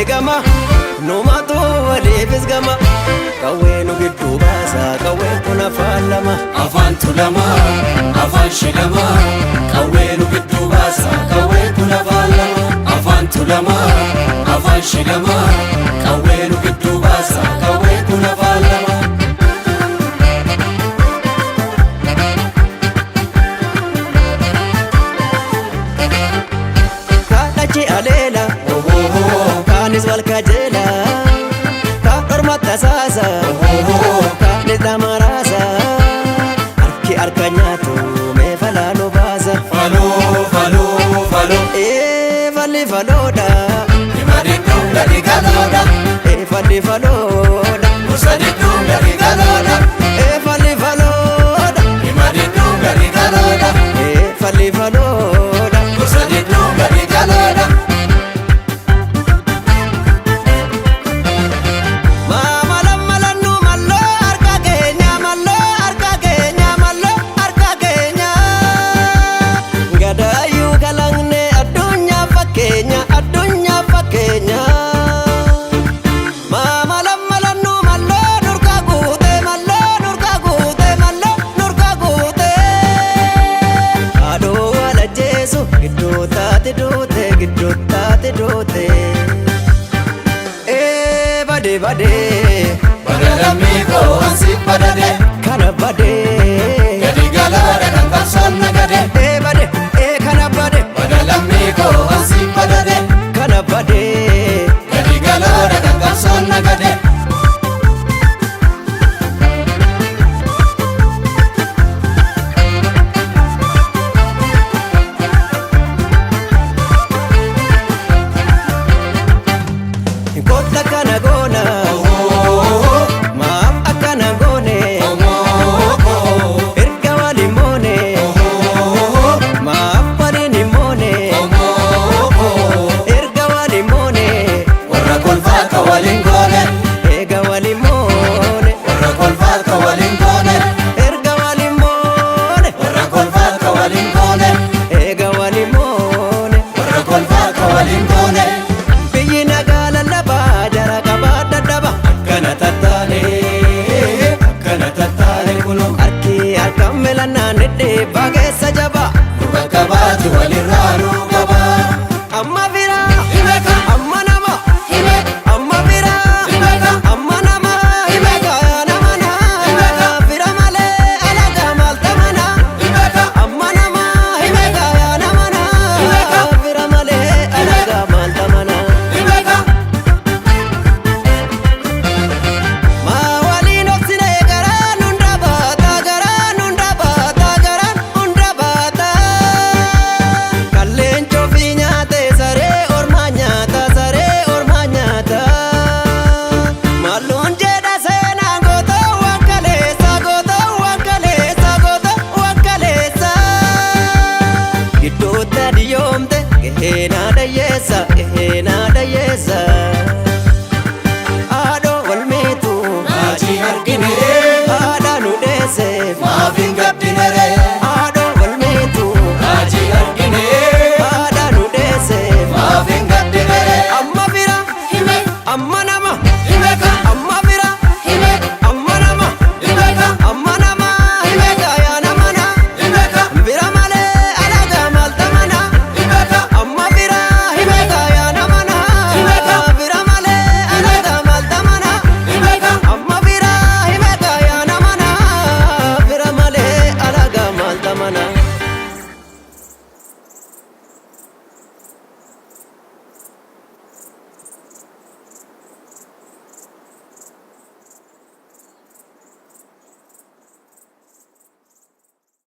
Gama numatu waliifis gama. Qawwee nu gidduu baasa, qawween kun afaan lama. Afaan tulama, afaan shilama, qawwee nu gidduu baasa, qawween kun afaan lama. Afaan tulama, afaan shilama, qawwee nu gidduu baasa, qawween kun afaan lama. Kaadhachi aleela, kaanis wal kajeela, kaan orma tasaasa, kaanis nama raasa. Harki harka nyaatu, mee falaa nu baasa. Faloo, faloo, faloo. Ee, falli faloodha. Hima didduun gadi galoodha. Ee, falli faloodha. Gosa didduun gadi galoodha. Ee, falli faloodha. Hima didduun gadi galoodha. Ee, falli faloodha. Gosa didduun gadi galoodha. Maamala malannu malloo harka keenya, malloo harka keenya, malloo harka keenya. Gadaayyuu kalaqne addunyaa fakkeenya, addunyaa fakkeenya. Maamala malannu malloo nurka guute, malloo nurka guute, malloo nurka guute. Haadhoo wal ajjeesu gidduu taate duute, gidduu taate duute. Ee, badee badee. Badalammii koo ansi badade. Kana badee. Gadi galoodha kan qabsoon nagade. Ee, bade, ee, kana bade. Badalammii koo ansi badade. Kana badee. Gadi galoodha kan qabsoon nagade. Kotta kana goona, maaf akkana goone? Erga waliin moone, maaf waliin hin moone? Erga waliin moone. Warra kolfaa ka waliin goone. Eega waliin moone. Warra kolfaa ka waliin goone. Erga waliin moone. Warra kolfaa ka waliin goone. Eega waliin moone. Warra kolfaa ka waliin goone. Biyyi nagaa lallabaa jara qabaa dadhaba. Akkana tattaane, akkana tattaane kunoo. Harki harkaan melannaan dhedheebbaa keessa jaba. Nu bakka baatu walirraa nu qaba. Amma firaa. Himeka. Amma nama. Hime. Amma firaa. Himeka. Amma nama. Himeka. Nama na. Himeka. Fira malee alagaa maal tamana. Himeka. Amma nama. Himeka. Nama na. Himeka. Fira malee alagaa maal tamana. Himeka. Maa waliin obsine, garaan hunda baata, garaan hunda baata, garaan hunda baata. Kalleen cofii nyaate saree ormaa nyaata, saree ormaa nyaata. Malluun jedha seenaa goota waan kaleessa, goota waan kaleessa, goota waan kaleessa. Gidduutti adiyoomte gahee naa dhayyeessa.